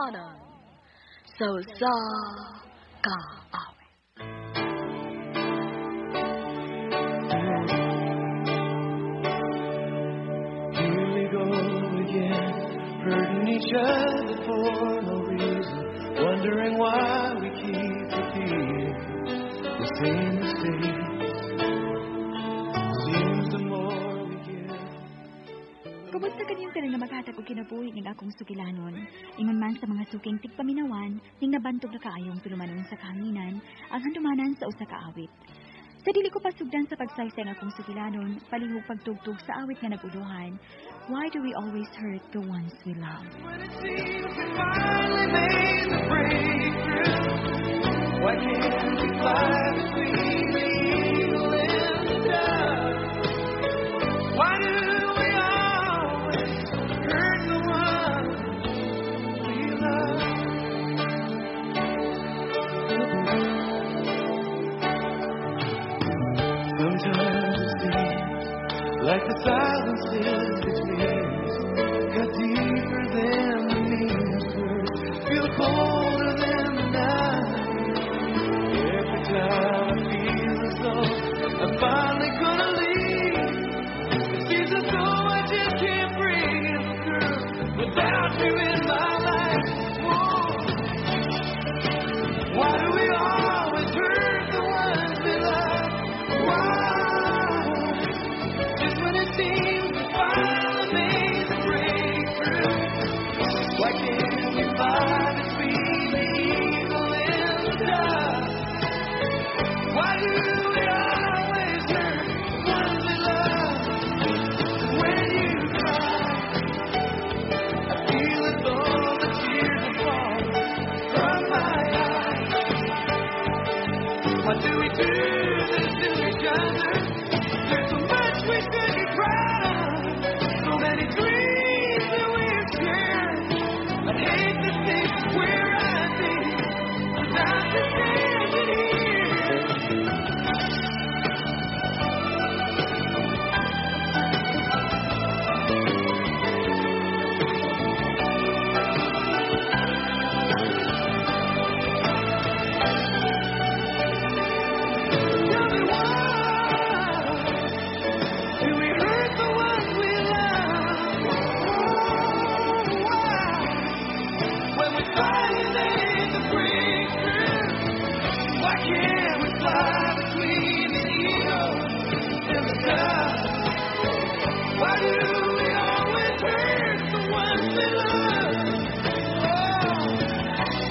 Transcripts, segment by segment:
Handumanan sa usa ka awit. Here we go again, hurting each other for no reason, wondering why we keep repeating the same mistakes. Seems the more we give. Kumusta kanyong tanan nga maghatag og kinabuhi ning akong sugilanon? Ingon man sa mga suking tigpaminawan, ning nabantog na kaayong tulumanon sa kahanginan, ang handumanan sa usa ka awit. Sa dili ko pasugdan sa pagsaysay ang akong sugilanon, palihog pagtugtog sa awit nga naguluhan, Why do we always hurt the ones we love? When it seems we finally made the breakthrough, why can't we fly between the eagle and the dove? Why do we always hurt the ones we love? Sometimes it seems like the silence in between us cut deeper than the meanest words, feel colder than the night. Every time I feel as though I'm finally gonna leave, it seems as though I just can't breathe, girl, without you in my life. Whoa. Why do we always hurt the ones we love? Why? Just when it seems we finally made the breakthrough, why can't we fly between the eagle and the dove? Why do we always hurt the ones we love? When you cry, I feel as though the tears are falling from my eyes. Why do we do this to each other? There's so much we should be proud of, so many dreams that we've shared. I'd hate to think where I'd be without you standing here. Tell me why do we hurt the ones we love? Oh, why? When we finally made the breakthrough, why can't we fly between the eagle and the dove? Why do we always hurt the ones we love? Oh,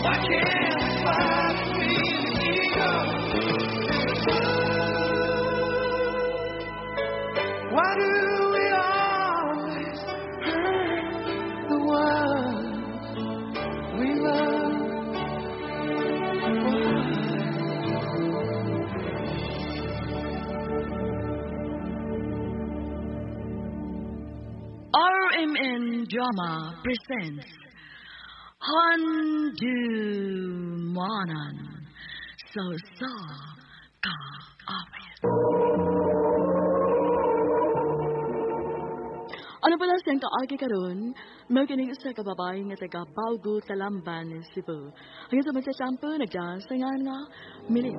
why can't we fly between the eagle and the dove? Why do we always hurt the ones we love? Why? RMN Drama presents Handumanan sa usa ka awit. Ano pala siyang kaagi karon? Mao kining usa ka babae nga taga Baugo, Talamban, Cebu. Ang sa mga sampo nagdasangan nga Milit.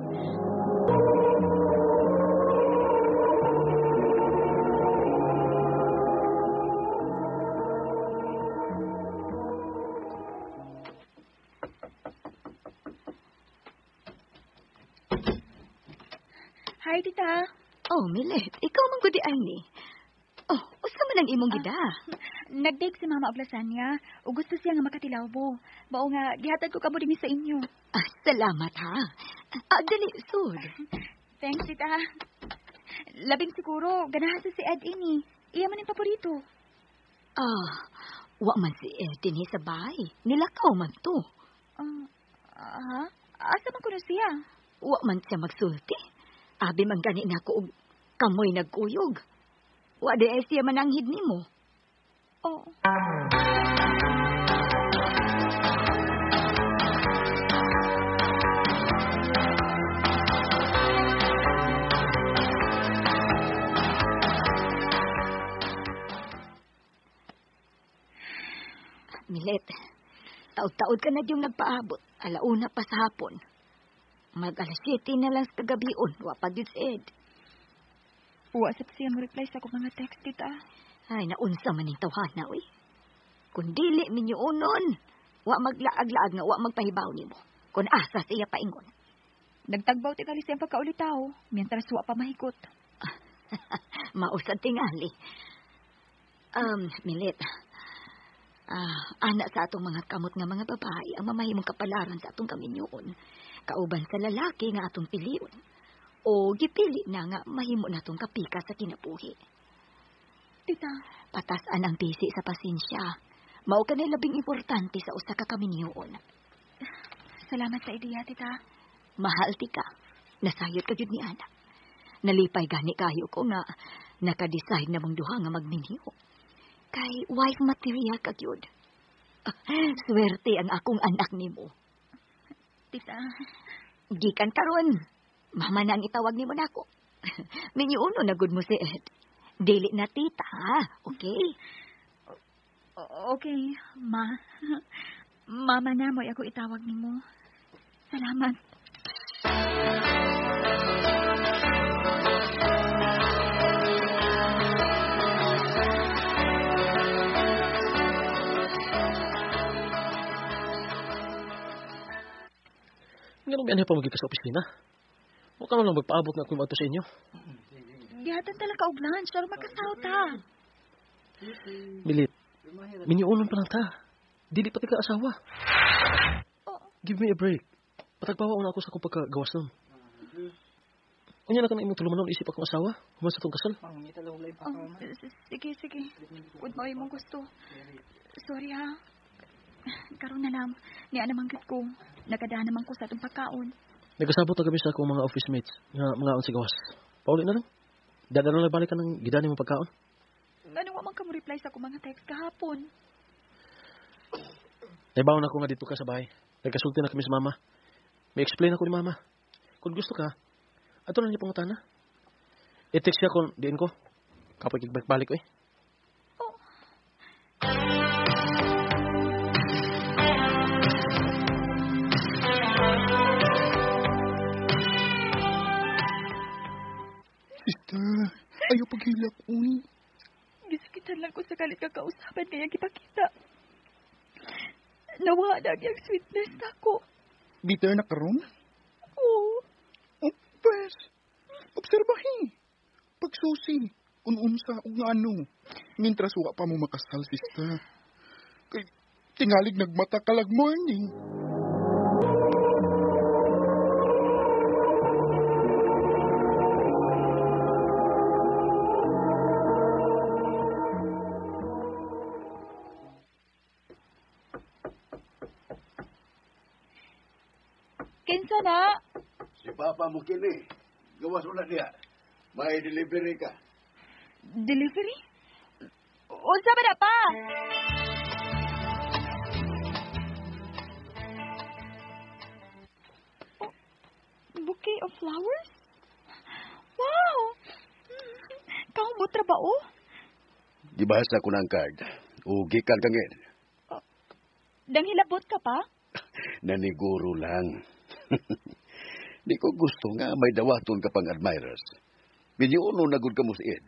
Hi, tita. Oh, Milet, ikaw man gud ay ni. Oh, usa man ang imong gida. Nagdeg si Mama og lasagna ug gusto siya nga makatilawbo. Mao nga gihatag ko kamo dinhi sa inyo. Ah, salamat ha. Ah, dali, sud. Thanks, tita. Labing siguro ganahan sa si Ed ini. Iya man ang paborito. Ah, wa man si Ed dinhi sa bahay. Nilakaw man to. Ha? Asa man kuno siya? Wa man siya magsulti. Abi man gani nako og kamoy nagkuyog. Wa di ay siya mananghid nimo. Oh. Milet, Taod-taod ka na yung nagpaabot. Alauna pa sa hapon. Mag alas 7 na lang sa kagabion. Wa pa gyud si Ed. Wa sab siya mo reply sa akong mga text, tita. Ay, naunsa man ning tawhana, uy. Kung dili minyuonon, wa maglaag-laag nga wa magpahibaw nimo. Kung asa siya paingon. Nagtagbaw tingali siyang pagkaulitaw, mientras wa pa mahikot. Mausad tingali. Milit. Ana sa atong mga kamot nga mga babae ang mamahimong kapalaran sa atong kaminyoon. Kauban sa lalaki nga atong pilion. O gipili na nga mahimo natong kapika sa kinabuhi. Tita, patasan ang tisi sa pasensya. Mao kanay labing importante sa usa ka kaminyoon. Salamat sa ideya, tita. Mahal ti ka. Nasayod ka gyud ni ana. Nalipay gani kayo ko nga naka-decide na mong duha nga magminyo. Kay wife material ka gyud. Swerte ang akong anak nimo. Tita. Gikan karon. Mama na ang itawag nimo nako. Minyuno na gud mo si Ed. Dili na tita, ha? Okay? Okay, ma. Mama na mo'y ako itawag nimo. Salamat. Nga nung mianhi pa magiging sa opisina. Huwag ka lang magpaabot na kung maadto sa inyo. Gihatan talaga og lunch, pero magkasaw ta. Milit, miniunon pa lang ta. Dili pa ka asawa. Oh. Give me a break. Patagbawa na ako sa akong pagkagawas nun. Unya na ka na imong tulumanon isip akong asawa. Human sa itong kasal. Oh, sige, sige. Kung mao imong gusto. Sorry ha. Karon na lang. Niya naman gud ko. Nakadaan naman ko sa atong pagkaon. Nagkasabot na kami sa akong mga office mates nga mga on sa gawas. Pauli na lang. Dadalo na balik ka ng gidani mong pagkaon. Ngano wa man ka mo reply sa akong mga text kahapon? Naibaw na ako nga dito ka sa bahay. Nagkasulti na kami sa mama. May explain ako ni mama. Kung gusto ka, ato na niya pangutana. I-text siya kung diin ko. Kapag igbalik-balik ko eh. Oh. Sister, ayaw paghilak, uy. Gisakitan lang ko sa kalit kakausapan kaya gipakita. Nawala ang iyang sweetness nako. Bitter na karon? Oo. Oh, pwes. Obserbahin. Pagsusi. Ununsa o nga ano. Mintras wa pa mo makasal, sister. Kay tingalig nagmata kalag morning. Kinsa na? Si Papa mo kini. Gawas ulit niya. May delivery ka. Delivery? Unsa ba na pa? Oh, bouquet of flowers? Wow! Kau mo trabaho? Gibasa ko ng card. O gikan kang Ed. Oh, danghilabot ka pa? Naniguro lang. Di ko gusto nga may dawaton ka pang admirers. Minyuno na gud ka mo si Ed.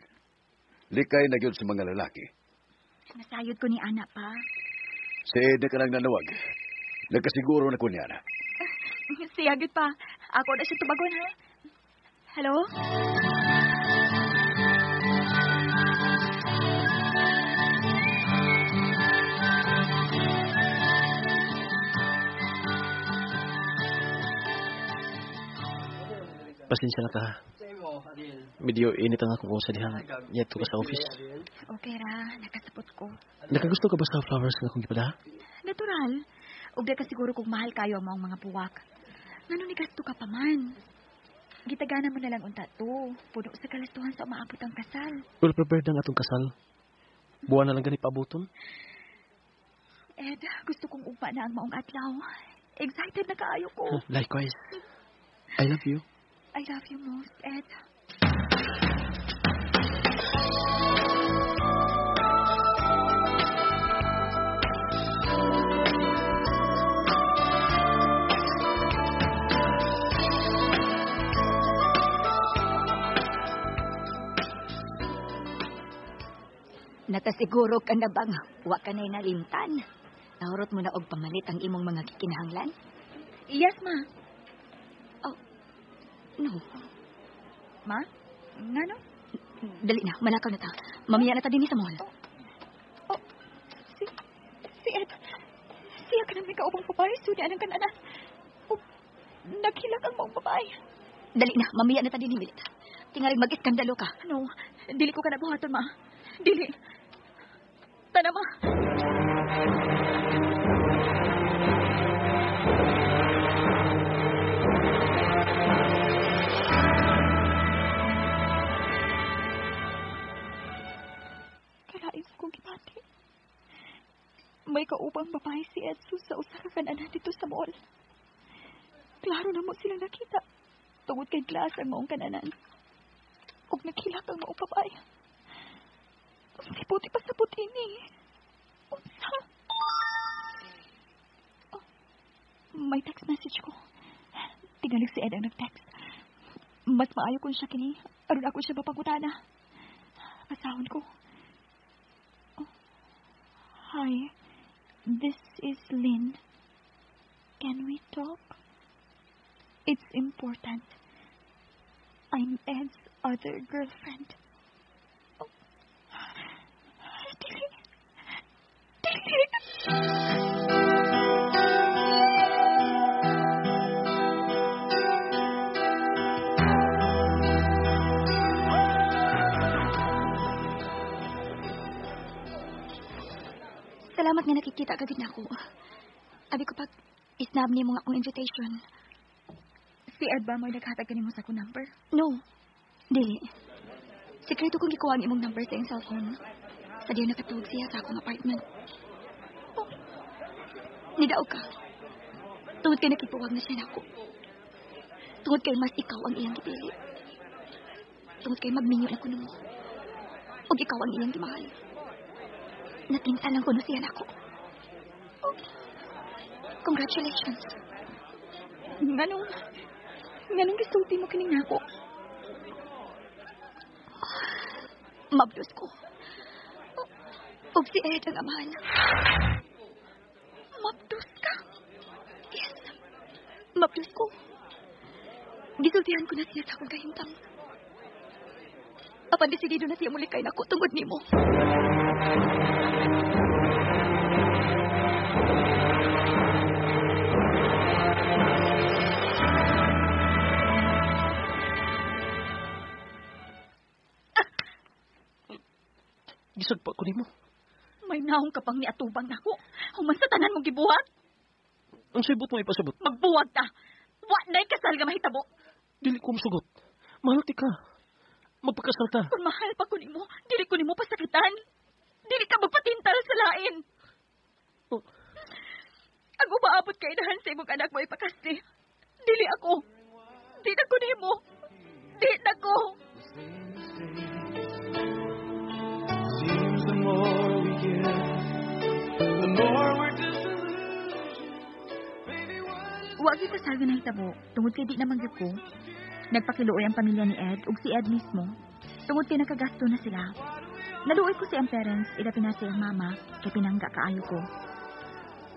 Likay na gyud sa mga lalaki. Nasayod ko ni Ana pa. Si Ed na ka lang nanawag. Nagkasiguro na ko ni Ana. Siya gyud pa. Ako na siya tubagon ha. Hello? Pasensya na ka. Medyo init ang akong usa diha. Nyeto ka sa office. Okay ra, nakasapot ko. Nakagusto ka ba sa flowers nga akong gipada? Natural. Ug di ka siguro kung mahal kayo ang maong mga buwak. Ngano ni gasto ka pa man? Gitagana mo na lang unta to. Puno sa kalastuhan sa umaabot ang kasal. Well prepared ang atong kasal. Buwan na lang gani paaboton. Ed, gusto kong ugma na ang maong adlaw. Excited na kaayo ko. Likewise. I love you. I love you most, Ed. Nakasiguro ka na bang wa ka na'y nalimtan? Nahurot mo na og pamalit ang imong mga gikinahanglan? Yes, ma. Oh, no. Ma? Ngano? Dali na, manakaw na ta. Mamiya na ta dinhi sa mall. Oh, si Ed. Siya ka na may kaubang babae, sudi anang kananan. Oh, naghilak ang maong babae. Dali na, mamiya na ta dinhi, Milit. Tingalig mag-iskandalo ka. No, dili ko ka na buhaton, ma. Dili. Tana, ma. Kalain sa kong gibati. May kaubang babae si Edso sa usa ka kananan dito sa mall. Klaro na mo silang nakita. Tungod kay glass ang maong kananan. Ug naghilak ang maong babae. Unsa puti pa sa puti ni. Unsa? Oh, may text message ko. Tingalig si Ed ang nag-text. Mas maayo kung siya kini. Aron ako siya mapangutana. Basahon ko. Oh. Hi. This is Lynn. Can we talk? It's important. I'm Ed's other girlfriend. Oh. Dili. Dili. Salamat nga nakikita ka gid nako. Abi ko pag isnab nimo nga akong invitation. Si Ed ba mo'y naghatag kanimo sa akong number? No. Dili. Sekreto kong gikuha ang imong number sa iyang cellphone. Sa diya nakatuog siya sa akong apartment. Oh. Nidaog ka. Tungod kay nakipuwag na siya nako. Tungod kay mas ikaw ang iyang gipili. Tungod kay magminyo na kuno mo. Ug ikaw ang iyang gimahal. Natinta lang kuno siya nako. Oh. Congratulations. Nganong gisulti mo kining nako? Mablos ko. Ug si Ed ang amahan. Mabdos ka? Yes. Mablos ko. Gisultihan ko na siya sa akong kahimtang. Apan desidido na siya mulikay nako tungod nimo. Gisagpa ko nimo. May naong ka pang niatubang nako. Human sa tanan mong gibuhat. Ang sibot mo ipasabot. Magbuwag ta. Wa na'y kasal nga mahitabo. Dili ko musugot. Mahal ti ka. Magpakasal ta. Kung mahal pa ko nimo, dili ko nimo pasakitan. Dili ka magpatintal sa lain. Oh. Ang umaabot kay inahan sa imong anak mo ipakasli. Dili ako. Di na ko nimo. Di na ko. Seems the more we give, the more we're disillusioned. Baby, what is Wa gyud kasal nga nahitabo tungod kay di naman gyud ko. Nagpakiluoy ang pamilya ni Ed ug si Ed mismo. Tungod kay nakagasto na sila. Naluoy ko si ang parents, ila pinasi ang mama, kay pinangga kaayo ko.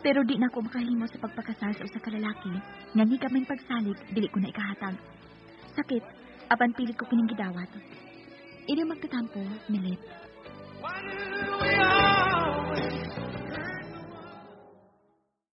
Pero di na ko makahimo sa pagpakasal sa usa ka lalaki nga ni kaming pagsalig dili ko na ikahatag. Sakit, apan pilit ko kining gidawat. Ini magtatampo, Milit. Why do we